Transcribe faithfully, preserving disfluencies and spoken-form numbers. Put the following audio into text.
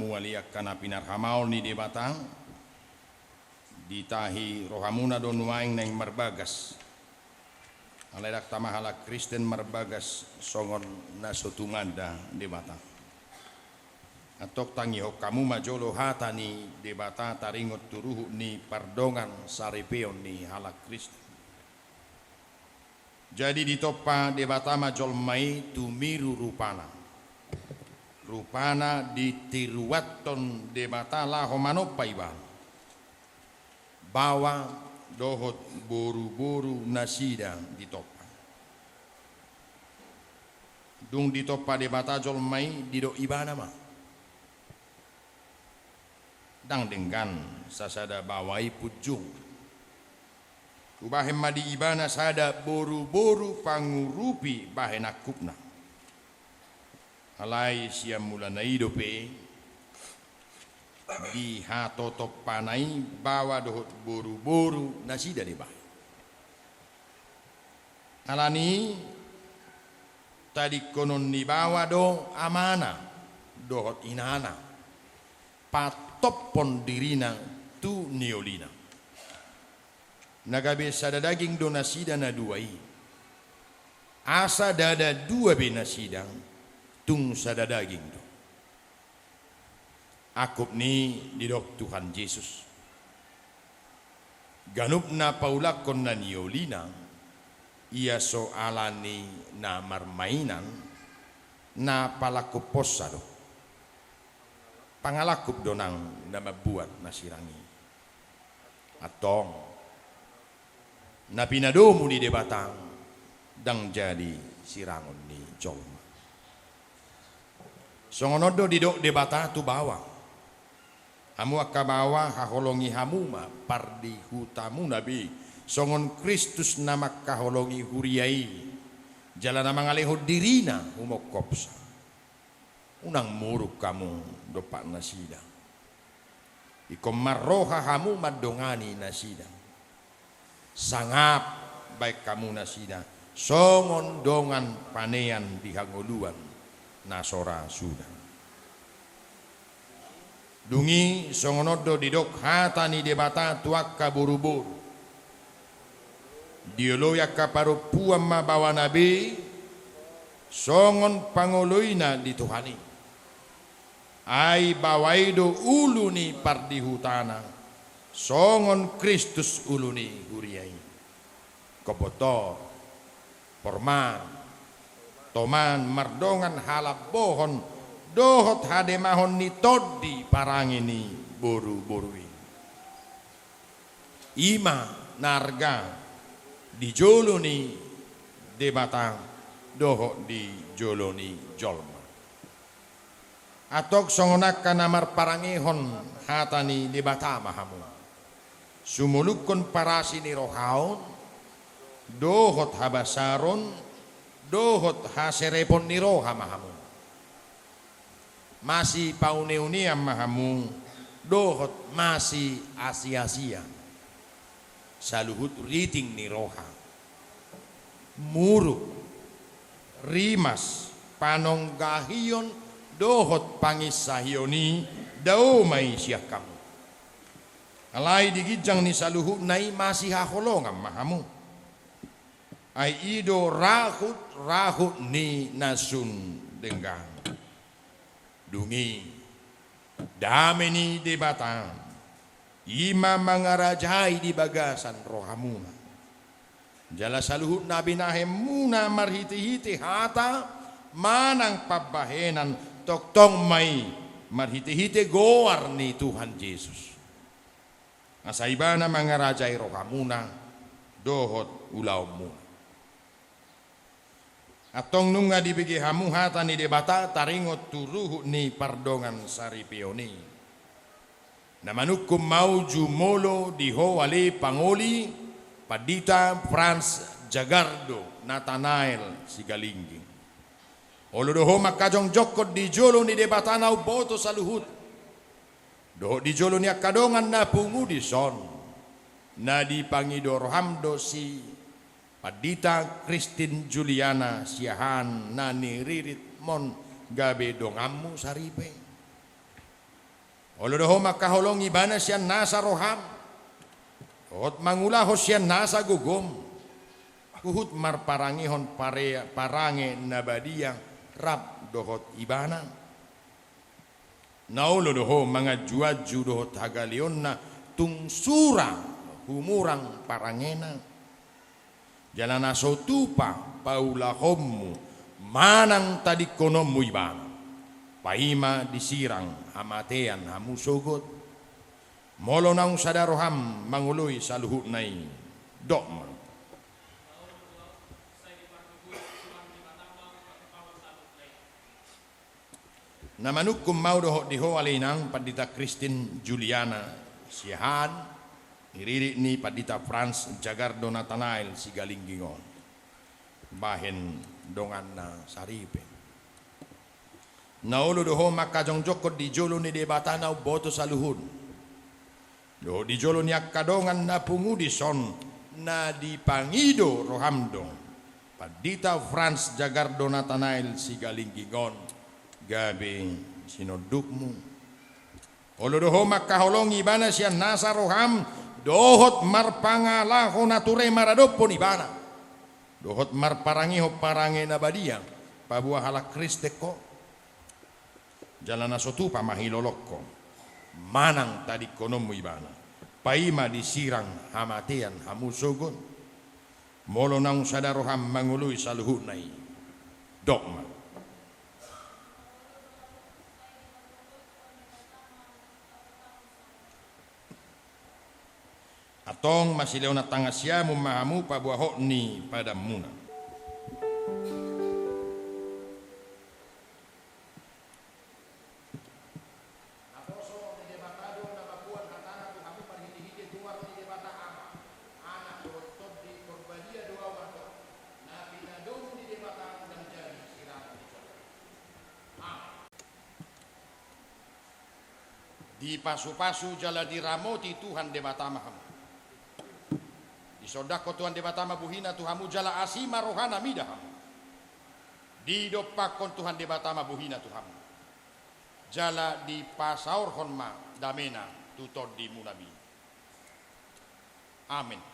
Wali angka na pinarhamaol ni Debata, ditahi rohamuna do nuaeng naeng marbagas. Alai ndang tama halak Kristen marbagas songon na so tumanda Debata. Antong tangihon hamu ma jolo hata ni Debata taringot tu ruhut ni pardongan saripeon ni halak Kristen. Jadi ditompa Debata ma jolma i tumiru rupana. Rupana ditiruanhon Debata laho manompa ibana. Baoa dohot boruboru nasida ditompa. Dung ditompa Debata jolma i, didok ibana ma: Ndang denggan sasada baoa i punjung. Hubahen ma di ibana sada boruboru pangurupi bahen angkupna. Alai sian mulana i dope dihatotompana i baoa dohot boruboru nasida dibahen. Alani i tadingkonon ni baoa do amana dohot inana, paantophon dirina tu niolina. Na gabe sada daging do nasida na dua i. Asa ndada dua be nasida, tung sada daging do. Angkup ni i didok Tuhan Jesus: Ganup na paulakhon na niolina, ia so ala ni na marmainan, na palangkuphonsa do. Pangalangkup do nang na mambuat na sirang i. Antong, na pinadomu ni Debata ndang jadi sirangon ni jolma. Songon on do didok Debata tu baoa: Hamu angka baoa, haholongi hamu ma pardihutamuna be, songon Kristus na mangkaholongi huria i, jala na mangalehon dirina humongkopsa. Unang muruk hamu dompak nasida. Ingkon marroha hamu mandongani nasida. Sangap baen hamu nasida songon dongan panean di hangoluan na so ra suda. Dung i songon on do didok hata ni Debata tu angka boruboru: Dioloi angka parompuan ma baoana be, songon pangoloina di Tuhan i. Ai baoa i do ulu ni pardihutana, songon Kristus ulu ni huria i. Ingkon botor, porma, toman mardongan halambohon dohot hademahon ni tondi parange ni boruboru i. I ma na arga di jolo ni Debata dohot di jolo ni jolma. Antong songon angka na marparangehon hata ni Debata ma hamu. Sumolukhon parasi ni roha on, dohot habasaron, dohot haserepon ni roha ma hamu. Masipauneunean ma hamu, dohot masiasiasian. Saluhut riting ni roha, muruk, rimas, panonggahion, dohot panginsahion i, dao ma i sian hamu. Alai di ginjang ni saluhutna i masihaholongan ma hamu. Ai i do rahutrahut ni na sun denggan. Dung i, dame ni Debata, i ma mangarajai di bagasan rohamuna. Jala saluhut na binahenmuna marhitehite hata manang pambahenan, tongtong ma i marhitehite goar ni Tuhan Jesus. Asa Ibana mangarajai rohamuna dohot ulaonmuna. Antong nunga dibege hamu hata ni Debata taringot tu ruhut ni pardongan saripeon i. Na manungkun ma au jumolo di ho ale pangoli, Pandita Franz Jagardo Natanael Sigalingging. Olo do ho mangkajongjongkon di jolo ni Debata na umboto saluhut, dohot di jolo ni angka dongan na pungu dison, na dipangido roham do si Pandita Christine Juliana Siahaan na niriritmon gabe donganmu saripe. Olo do ho mangkaholongi ibana sian nasa roham, dohot mangulahon sian nasa gogom, huhut marparangehon pare-, parange na badia rap dohot ibana. Na olo do ho manganju-anju dohot hagaleonna tung sura humurang parangena. Jala na so tupa paulahonmu manang tadingkononmu ibana, paima disirang hamatean hamu sogot. Molo naung sada roham mangoloi saluhutna i, dok ma. Na manungkun ma au dohot di ho ale inang Pandita Christine Juliana Siahaan, ririt ni Pandita Frans Jagardo Natanael Sigalingging on, bahen donganna saripe. Na olo do ho mangkajongjongkon di jolo ni Debata na umboto saluhut. Dohot di jolo ni angka dongan na pungu dison na dipangido roham do Pandita Frans Jagardo Natanael Sigalingging on gabe sinondukmu. Olo do ho mangkaholongi ibana sian nasa roham, dohot marpangalaho na ture maradophon ibana, dohot marparangehon parange na badia paboa halak Kristen ho. Jala na so tupa ma hilolong ho manang tadingkononmu ibana, paima disirang hamatean hamu sogot. Molo naung sada roham mangoloi saluhutna i, dok ma. Antong masilehonan tangan siamun ma hamu paboa hot ni padanmuna. Naposo ni Debata do na mamboan hatana tu hamu marhitehite goar ni Debata Ama, Anak dohot Tondi, Porbadia do ahu antong, na pinadomu ni Debata ndang jadi sirang ni jolma. Amen. Dipasupasu jala diramoti Tuhan Debata ma hamu. Disondangkon Tuhan Debata ma bohina tu hamu jala asi ma rohana mida hamu. Didompakkon Tuhan Debata ma bohina tu hamu, jala dipasaorhon ma damena tu tondimuna be. Amen.